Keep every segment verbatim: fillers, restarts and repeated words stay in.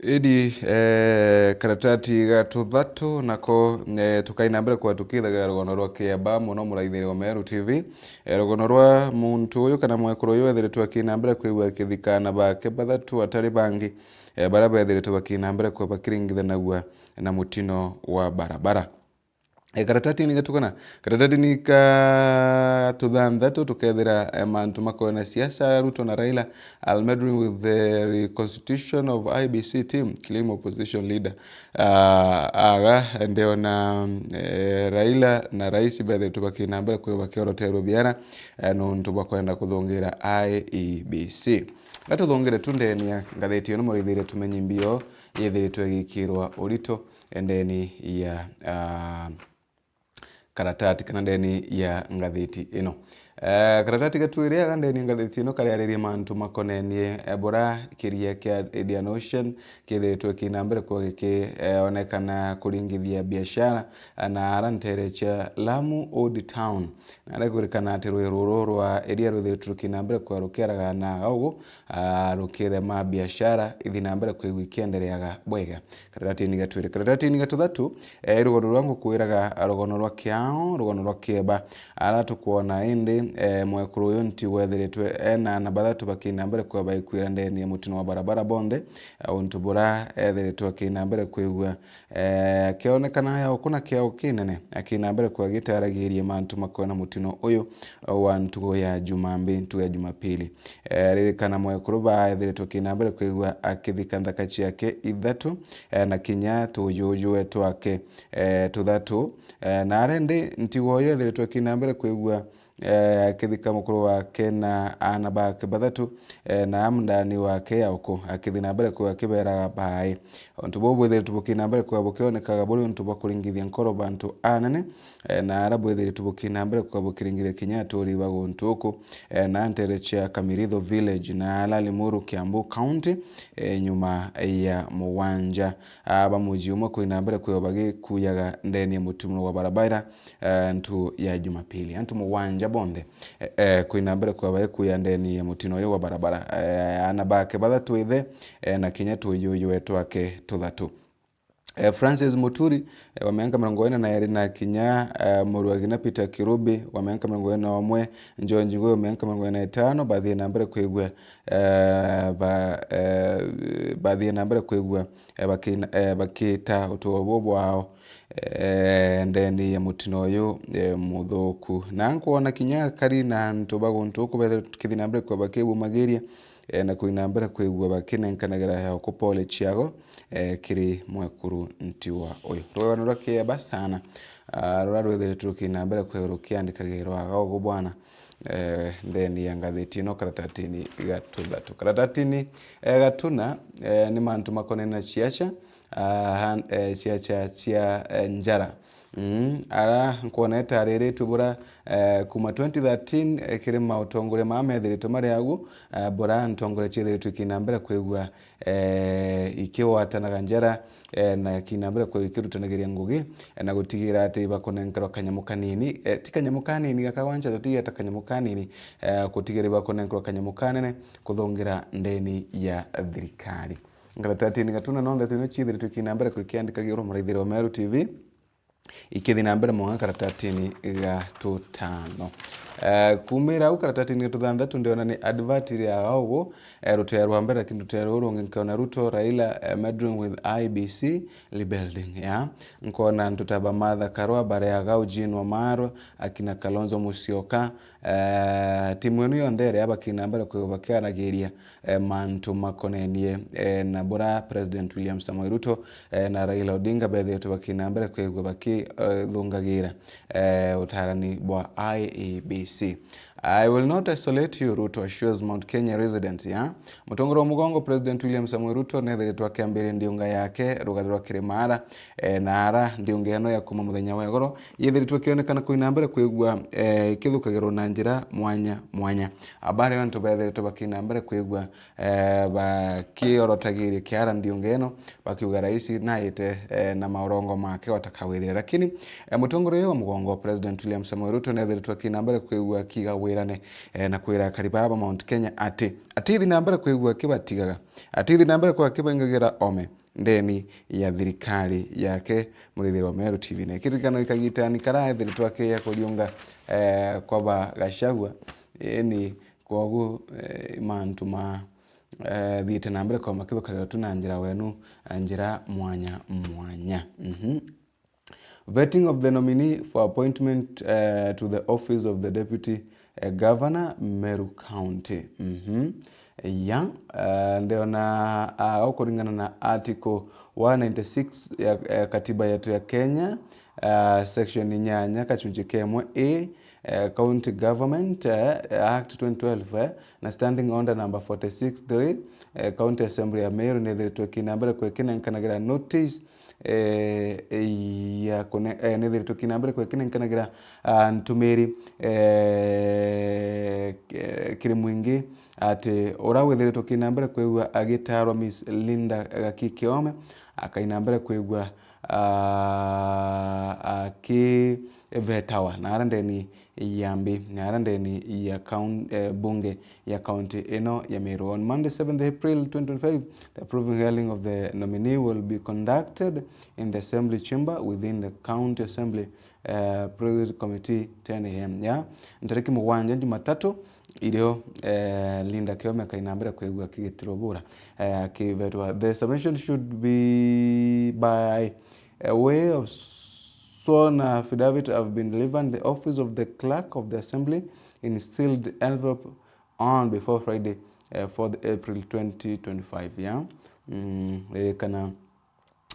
Indi, eh, karatati ga tuthatu nako, eh, tukai na mbere kwa tukithagira rugono rwa Kieba mono muraithiri wa Meru T V. Eh, rugono rwa muntu uyu kana mwekuru uyu ethiritwe akina mbere kwigua akithika ana bake bathatu atari bangi, eh, baria bethiritwe bakina mbere kwa bakiringithanagua na mutino wa barabara. E, karatatini gatu kana? Karatatini ka tuthanthatu tukethira, e, mantu makoe na siasa, Ruto na Raila are meddling with the reconstitution of I B C team, claim opposition leader. Ah, aga, ndiona, e, Raila na rais bethiritwe bakina mbere kwio bakioroterwa biara, e, nontu bwa kwenda kuthungira I E B C. Gatuthungire tu ndeni ya ngathiti ino muraithire tumenyi mbio yethiritwe igikirwa urito ndeni ya, ah, karatati kana ndeni ya ngathiti ino. Eh, karatati gatwiriaga ndeni ya ngathiti ino kariaririe mantu makonenie, eh, bura kiria kia Indian Ocean kithiritwe kina mbere kwa giki, eh, onekana kuringithia biashara, eh, na ara ntere cia Lamu Old Town. Na aria kwirikana ati rui ruru rwa iria rwithiritwe rukina mbere kwa rukiaraga na gaugu, ah, rukirema biashara ithi na mbere kwigua ikiendereaga bwega. Karatatini gatwiri. Karatatini gatuthatu, eh, rugono rwa ngukwiraga rugono rwa kiao, rugono rwa kieba. Ara tukwona indi, eh, mwekuru uyu nti wethiritwe ena ana bathatu bakina mbere kwa baikwira ndeni ya mutino wa barabara bonthe, eh, untu bura ethiritwe akina mbere kwigua, eh, kionekana ya ukuna kiao kinene, akina mbere kwa gitaragirie mantu makwena mutino uyu wa ntugu ya Jumambi, ntugu ya Jumapili. Eh, ririkana mwekuru baethiritwe kina mbere kwigua akithika nthaka ciake ithatu, eh, na kinya tuyuyue twake, eh, tuthatu. Eh, na arendi ntigo yo ethiritwe kina mbere kwigua, eh, akithika mukuru wake na ana bake bathatu, eh, na amndani wake ya uku, akithi na mbere kwigua akiberaga bai. Untu buu bwithiritwe bukina mbere kwigua bukionekaga buri untu bwa kuringithia nkoro bantu anene, eh, na ara bwithiritwe bukina mbere kwigua bukiringithia kinya aturi ba guntu uku, eh, na ntere cia Kamiritho Village na ala Limuru, Kiambu County, eh, nyuma ya mugwanja, ah, ba muji umwe kwina mbere kwigua bagikuyaga ndeni ya mutumuro wa barabara, eh, ntu ya Jumapili. Antu mugwanja bonthe, eh, eh, kwina mbere kwigua bagikuya ndeni ya mutino uyu wa barabara. Eh, ana bake bathatu ithe, eh, na kinya tuyuyue twake tuthatu. Eh, Francis Muturi, eh, wa miaka mirongo ina na iri, na kinya, eh, muru wa gina Peter Kirubi, wa miaka mirongo ina na umwe, George Ngui, wa miaka mirongo ina na itano, bathie na mbere kwigua, eh, ba, eh, bathie na mbere kwigua, eh, bakina-, eh, bakita utuo buu bwao, eh, ndeni ya mutino uyu, eh, muthuku. Na nkwona kinya akari na antu ba guntu uku bethe kithi na mbere kwigua bakibumagiria, eh, na kwina mbere kwigua bakinenkanagira ya uku pole ciago, eh, kiri mwekuru ntiwa uyu. Rwegano rwa kieba sana, ah, rura rwithiritwe rukina mbere kwigua rukiandikagirwa aga ugu bwana, eh, ndeni ya ngathiti ino karatatini gatuthatu. Karatatini, eh, gatuna, eh, ni mantu makonene na ciaca, ah, han-, eh, ciaca cia, eh, njara. Mm, ara nkwona itariritwe bura, eh, kuma twenty thirteen, eh, kiri mautongoria maa methiritwe mari agu, eh, bura ntongoria ciethiritwe ikina mbere kwigua, eh, ikiwatanaga njara, eh, na kina mbere kwigua ikirutanagiria ngugi, eh, na gutigira ati ibakunenkerwa kanyamu kanini, eh, ti kanyamu kanini gakagwancha, tutigira ta kanyamu kanini, eh, gutigira ibakunenkerwa kanyamu kanene kuthungira ndeni ya thirikari. Nkaratati ni gatuna nonthe twino ciithiritwe ikina mbere kwikiandikagia uru muraithire wa Meru T V. Ikithi na mbere mwanka karatatini ga tutano. Eh, kumira au karatatini ga tuthanthatu ndiona ni advert iri aga ugu, eh, rutee rwa mbere, lakini rutee ruu rungi nkiona Ruto, Raila, eh, meddling with I B C rebuilding, ya. Nkona antu ta ba Martha Karua, Bareaga, Eugene Wamalwa, akina Kalonzo Musyoka, eh, timu ino yonthe iria bakina mbere kwigua bakiaragiria, eh, mantu makonenie, eh, na bura President William Samoei Ruto, eh, na Raila Odinga bethiritwe bakina mbere kwigua baki, eh, thungagira, eh, utarani bwa I E B C. "I will not isolate you," Ruto assures Mount Kenya residents, ya. Mutongoria wa mugongo President William Samoei Ruto nethiritwe akiambiria ndiunga yake rugari rwa Kirimara, eh, na ara ndiunga ino ya kuma muthenya wa igoro yethiritwe ikionekana kwina mbere kwigua, eh, ikithukagirwo na njira mwanya mwanya. Abari antu bethiritwe bakina mbere kwigua, eh, bakiorotagiria kiara ndiunga ino, bakiuga rais naite, eh, na maurongo make otakawithire. Lakini, eh, mutongoria uyu wa mugongo President William Samoei Ruto nethiritwe akina mbere kwigua akiga Rane, eh, na kwira akari baba Mount Kenya ati atithi na mbere kwigua kibatigaga, atithi na mbere kwa kibaingagira ome ndeni ya thirikari yake. Murithirwa Meru T V na ikiririkano ikagitani kara ethiritwe akiya kuriunga, eh, kwa ba Gachagua, eni kwogu, eh, mantu ma, eh, thiite na mbere kwa makithukagirwa tu na njira wenu, eh, njira mwanya mwanya. Mhm. Vetting of the nominee for appointment, eh, to the office of the Deputy, eh, Governor, Meru County. Mhm. Ya, eh, ndiona, ah, ukuringana na article one ninety-six ya, ya katiba yetu ya Kenya, ah, section inyanya kachunji kemwe A, eh, County Government, eh, Act twenty twelve, eh, na Standing Order number forty-six three, eh, County Assembly ya Meru nithiritwe kina mbere kwekinenkanagira notice, eh, ya kune-, eh, nithiritwe kina mbere kwekinenkanagira, ah, ntumiri, eh, ke-, kiri mwingi ati ura withiritwe kina mbere kwigua agitarwa Miss Linda Gaki Kiome akaina mbere kwigua, ah, akivetawa na ara ndeni ya mbi, na ara ndeni ya kaun-, eh, bunge ya kaunti ino ya Meru. On Monday, seventh April twenty twenty-five, the approving hearing of the nominee will be conducted in the assembly chamber within the county assembly, eh, Presiding Committee, ten A M, ya ntariki mugwanja, Jumatatu, irio, eh, Linda Kiome akaina mbere kwigua akigitirwa bura, eh, akivetwa. The submission should be by a way of sworn affidavit have been delivered in the office of the clerk of the assembly in sealed envelope on before Friday, eh, fourth April twenty twenty-five, ya. Mm, ririkana,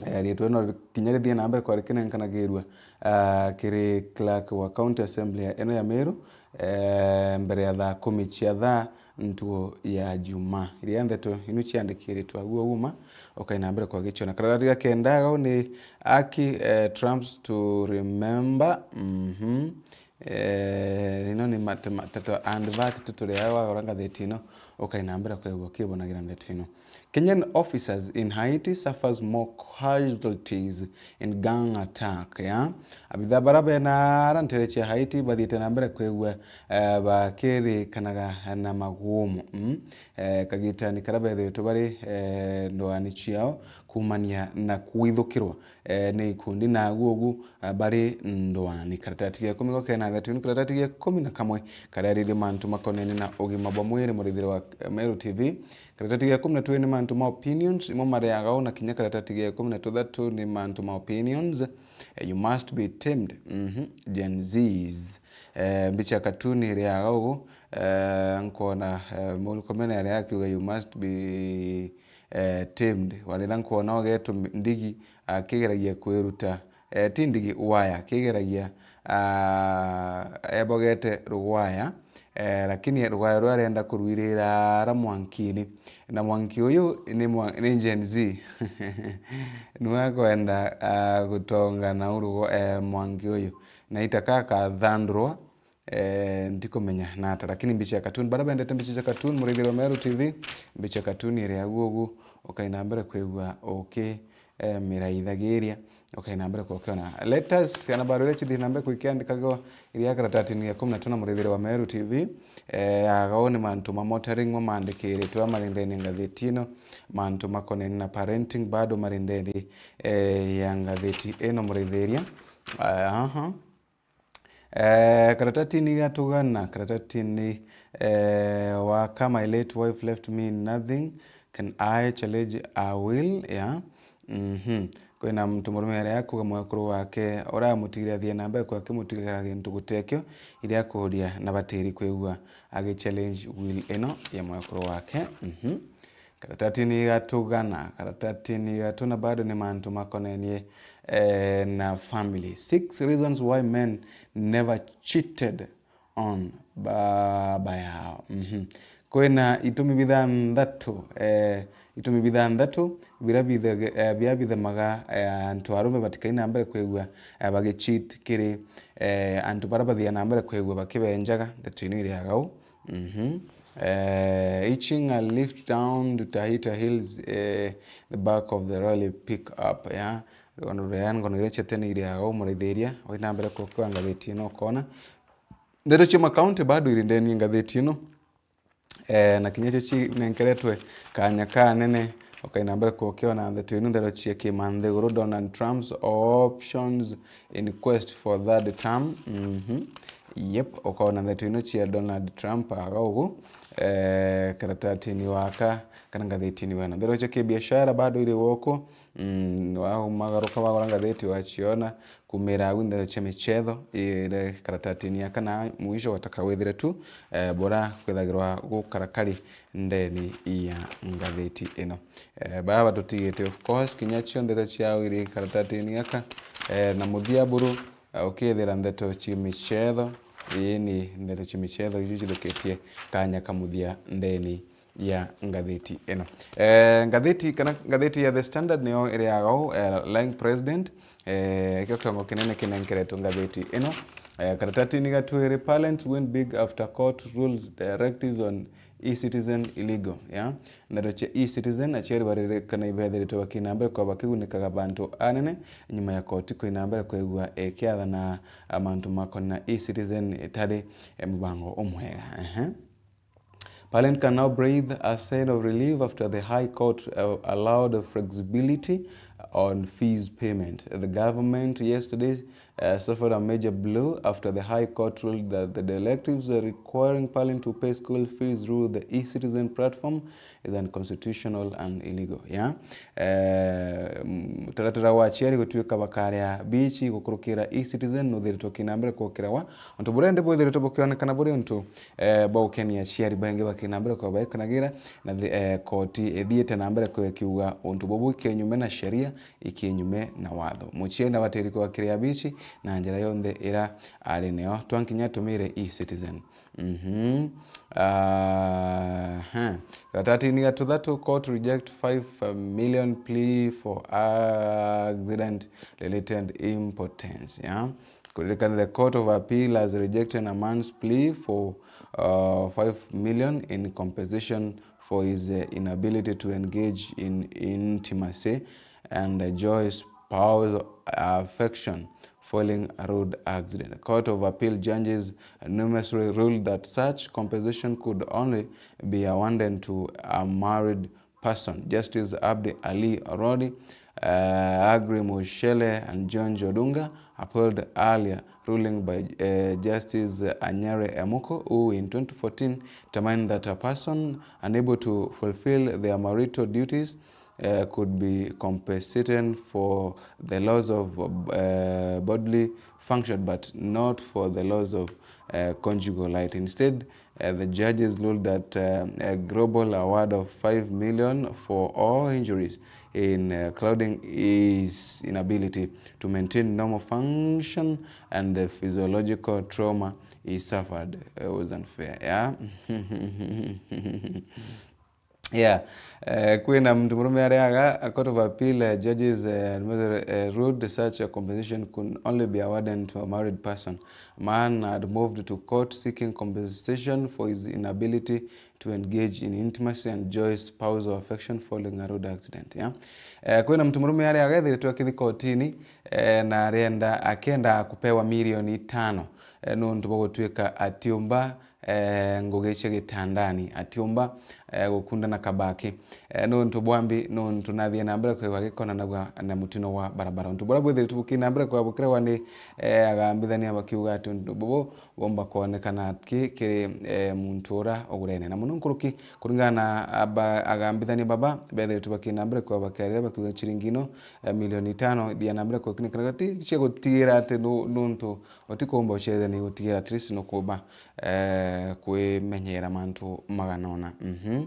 eh, riitwa rino kinya rithie na mbere kwa rikinenkanagirua, ah, kiri clerk wa County Assembly ya, ino ya Meru, eh, mbere ya thaa kumi cia thaa ntuo ya Juma. Iria ndeto inu ciandikiritwe agu uma, ukaina mbere kwa gichona. Karatathi ga kenda gau ni aki, eh, Trumps to remember. Mhm. Eh, ino ni mate-, mateto and that tu turia wagura ngatheti ino, ukaina mbere kwigua ukibonagira ndeto ino. Kenyan officers in Haiti suffers more casualties in gang attack, ya. Abitha bara bena ara ntere cia Haiti bathiite na mbere kwigua, eh, bakirikanaga na magumu, mm? Eh, kagitani kara bethiritwe bari, eh, ndoani ciao kumania na kwithukirwa, eh, ni ikundi nagu ugu, ah, bari ndoani. Karatati ga ikumi go kena thatu, ni karatati ga ikumi na kamwe karia riri mantu makonene na ugima bwa mwiri, murithire wa, eh, Meru T V. Karatati ga ikumi na two ni mantu ma opinions, imo mariaga u, na kinya karatati ga ikumi na tuthatu ni mantu ma opinions. Eh, you must be tamed. Mhm. Gen Zs. Eh, mbicha ya katuni iriaga ugu, eh, nkona, eh, Murkomen aria akiuga, "You must be, eh, tamed." Warira nkwona ogetu ndigi akigeragia kwiruta, eh, ti ndigi, waya, akigeragia, ah, ebogete rugwaya, eh, lakini rugwaya ruria arenda kurwirira ara mwankini. Na mwanki uyu ni mwa-, ni Gen Z. Niwe akwenda, ah, gutonga na urugo, eh, mwanki uyu. Na itaka akathandurwa, eh, ndikumenya nata, lakini mbicha ya cartoon, bara bendete mbicha cia cartoon, murithire wa Meru T V, mbicha ya cartoon iri agu ugu, ukaina mbere kwigua uki, eh, miraithagiria, ukaina mbere kukiona. Letters kana barua iria chithii na mbere kuikiandikagwa iria karatatini ya ikumi na tano, murithire wa Meru T V, eh, agao ni mantu ma motoring mo mandikiritwe amarindeni ngatheti ino, mantu makoneni na parenting bado marindeni, eh, ya ngatheti ino murithiria. Eh, aha. Eh, karatatini gatugana, karatatini, eh, waka, "My late wife left me nothing. Can I challenge her will?" Yeah. Mhm. Kwina muntu murume aria akuga mwekuru wake uria amutigire athie na mbere kwa akimutigagira gintu gutekio, iria akuria na batiri kwigua agi challenge will ino ya mwekuru wake. Mhm. Karatatini gatugana, karatatini gatuna bado ni mantu makonenie, eh, na family. Six reasons why men never cheated on baba yao. Mhm. Kwina itumi bithanthatu, eh, itumi bithanthatu biria bithe-, eh, biria bithemaga, eh, antu arume batikaina mbere kwigua, eh, bagicheat kiri, eh, antu baria bathia na mbere kwigua bakibenjaga. Ndeto ino iri agau. Mhm. Eh, hitching a lift down to Tahita Hills, eh, the back of the rally pick up, yeah. Rwano rwa ngono iria chetene iri agau murithiria, wina mbere kukiwa ngatheti ino ukona. Ndeto cia makaunti bado iri ndeni ya ngatheti ino. Eh, na kinya cio cinenkeretwe kanya kanene, ukai na mbere kukiona ndeto ino, ndeto cia kimanthiguru: Donald Trump's options in quest for third term. Mhm. Yep, ukaona ndeto ino cia Donald Trump aga ugu, eh, karatatini waka, kana ngathetini wena. Ndeto cia kibiashara bado iri woku, mm, wamagaruka wagura ngatheti waciona, kumira au ndeto cia michetho, ire karatatini ya kana mwisho wataka withire tu, eh, bura kwithagirwa gukarakari ndeni ya ngatheti ino. Eh, baba tutigite, of course, kinya cio ndeto ciao iri karatatini gaka, eh, na muthia buru, eh, ukithira ndeto cia michetho, ii ni ndeto cia michetho icio cithukitie kanya ka muthia ndeni ya ngatheti ino. Eh, ngatheti, kana ngatheti ya The Standard niyo iriaga uu, eh, lying president, eh, ikio kiongo kinene kinenkeretwe ngatheti ino. Eh, karatatini gatwiri: Parents win big after court rules directives on e-citizen illegal. Yeah? Ndeto cia e-citizen, aciari baririkana ibethiritwe bakina mbere kwa bakigunikaga bantu anene nyuma ya koti kwina mbere kwigua ikiathana mantu makoni na e-citizen itari, eh, mubango umwega. Ehe. Parent can now breathe a sigh of relief after the High Court, uh, allowed flexibility on fees payment. The government yesterday, uh, suffered a major blow after the High Court ruled that the directives requiring parents to pay school fees through the e-citizen platform is unconstitutional and illegal. Yeah? Eh, mutaratara wa aciari gutuika bakaria bichi gukurukira e-citizen nuthiritwe kina mbere kwokira wa untu buria ndi bwithiritwe bukionekana buri untu, eh, bwa gukenia aciari baingi bakina mbere kwa baikanagira na thi-, eh, koti ithiite na mbere kwekiuga untu bubu ikinyume na sheria, ikinyume na watho. Muciari nabatiri kwakiria bichi na njira yonthe ira ari neo twankinya tumire e-citizen. Mhm. Ah, huh. Karatatini ga tuthatu: Court reject five million plea for accident related impotence. Yeah? Kuririkana, the Court of Appeal has rejected a man's plea for, uh, five million in compensation for his, uh, inability to engage in intimacy and enjoy spousal affection following a road accident. Court of Appeal judges unanimously ruled that such compensation could only be awarded to a married person. Justice Abdi Ali Orodi, uh, Aggrey Mushele, and George Odunga upheld earlier ruling by, uh, Justice Anyere Emuko, who in twenty fourteen determined that a person unable to fulfill their marital duties, uh, could be compensated for the loss of, uh, bodily function, but not for the loss of, uh, conjugal right. Instead, uh, the judges ruled that, uh, a global award of five million for all injuries, including his inability to maintain normal function and the physiological trauma he suffered, uh, was unfair. Yeah? Yeah. Eh, kwina muntu murume ariaga, a Court of Appeal, eh, judges, eh, ruled such a compensation could only be awarded to a married person. Man had moved to court seeking compensation for his inability to engage in intimacy and enjoy spousal affection following a road accident. Yeah? Eh, kwina muntu murume ariaga ethiritwe akithi kotini, eh, na arienda, akienda kupewa milioni itano, eh, nuntu bwa gutuika atiumba eh, ngugi cia gitandani, atiumba, eh, gukundana kabaki. Eh, nuntu bwambi, nuntu nathie na mbere kwigwa gikonanagua na mutino wa barabara. Untu buria bwithiritwe bukina mbere kwigwa bukiragwa ni, eh, agambithania bakiuga ati untu bubu bumba kwonekana ki kiri, eh, muntu uria ugurene. Na muno nkuruki, kuringana na aba-, agambithania baba, bethiritwe bakina mbere kwigwa bakiarira bakiuga ciringi ino, eh, milioni itano ithia na mbere kwigwa kinikana ti cia gutigira ati nu-, nuntu utikumba ucethania gutigira at least nukumba, eh, kwimenyera mantu magana ona. Mhm.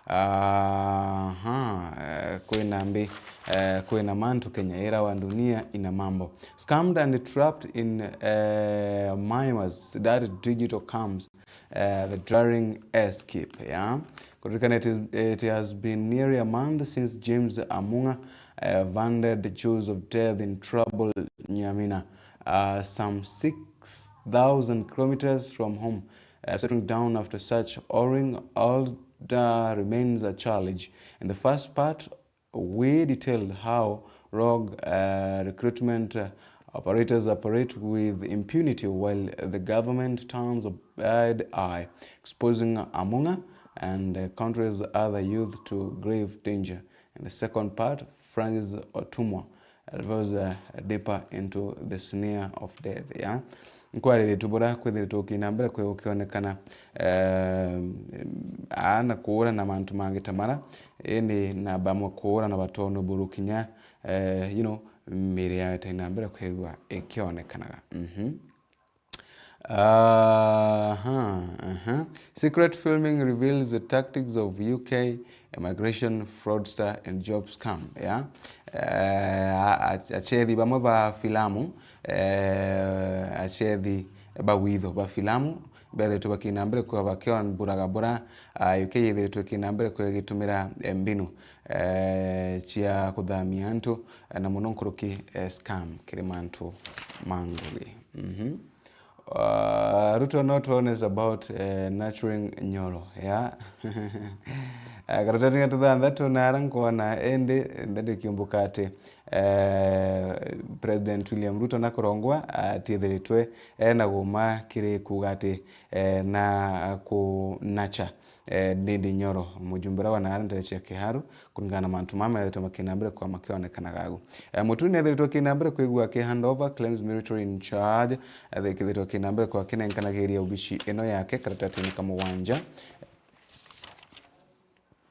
Aha, eh, kwina mbi, eh, kwina mantu Kenya ira wa dunia ina mambo. Scammed and trapped in, eh, Myanmar's dirty digital camps, eh, the daring escape, yeah? Kuririkana it is, it has been nearly a month since James Amunga, eh, vaunted the jaws of death in troubled Nyamina, uh, some six thousand kilometers from home, uh, settling down after such harrowing ordeal remains a challenge. In the first part, we detailed how rogue, uh, recruitment, uh, Operators operate with impunity while the government turns a blind eye, exposing Amung'a and, uh, country's other youth to grave danger. In the second part, Francis Otumwa delves, uh, deeper into the snare of death, yeah? Nkwariritu bura kwithiritwe ukina mbere kwi gukionekana, eh, aana kuura na mantu mangi ta mara, indi na bamwe kuura na batonwe buru kinya, eh, you know, miiri yao itaina mbere kwigua ikionekanaga. Mhm. Aha, aha. Secret filming reveals the tactics of U K immigration fraudster and job scam, yeah? Eh, a-, a-, achethi bamwe ba filamu, eh, achethi ba witho ba filamu, bethiritwe bakina mbere kwa bakiona buraga bura, ah, U K yethiritwe ikina mbere kwa igitumira, eh, mbinu, eh, cia kuthamia antu, eh, na muno nkuruki, eh, scam kiri mantu ma ngugi. Mhm. Uh, Ruto not honest about, eh, nurturing Nyoro, yeah? Eh, karatathi ga tuthanthatu na ara nkwona, indi, indi ndikiumbuka ati, eh, President William Ruto na kurongwa atiithiritwe ena guma kiri kuuga ati, eh, na kunacha, eh, Ndindi Nyoro, mujumbe uria wa naara ntere cia Kiharu, kuringana na mantu mama methiritwe makina mbere kwa makionekanaga agu. Eh, Muturi nethiritwe akina mbere kwigua aki hand over claims military in charge, eh, kethiritwe akina mbere kwa akinenkanagiria obici ino yake karatatini ka mugwanja.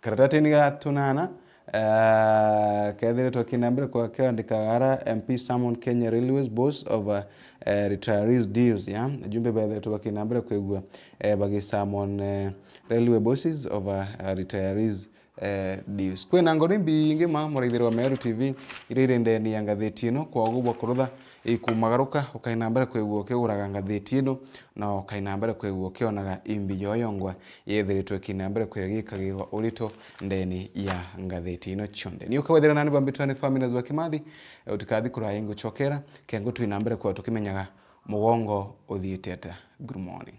Karatatini ga tunana, eh, kethiritwe akina mbere kwa kiandikaga ara M P summon Kenya Railways boss over, eh, retirees deals, ya. Ajumbe bethiritwe bakina mbere kwigua, eh, bagisummon, eh, railway bosses over, eh, retirees, eh, deals. Kwina ngoro imbingi ma muraithirwa Meru T V iria iri ndeni ya ngathiti ino, kwogu bwa kurutha ikumagaruka, ukaina mbere kwigua ukiguraga ngathiti ino, na ukaina mbere kwigua ukionaga imbi yoyongwa yethiritwe ikina mbere kwigikagirwa urito ndeni ya ngathiti ino cionthe. Ni ukawethira nani bambitwa ni Faminas wa Kimathi, eh, utikathi kuraya inguchokera, kengu twina mbere kwa tukimenyaga mugongo uthiite atia. Good morning.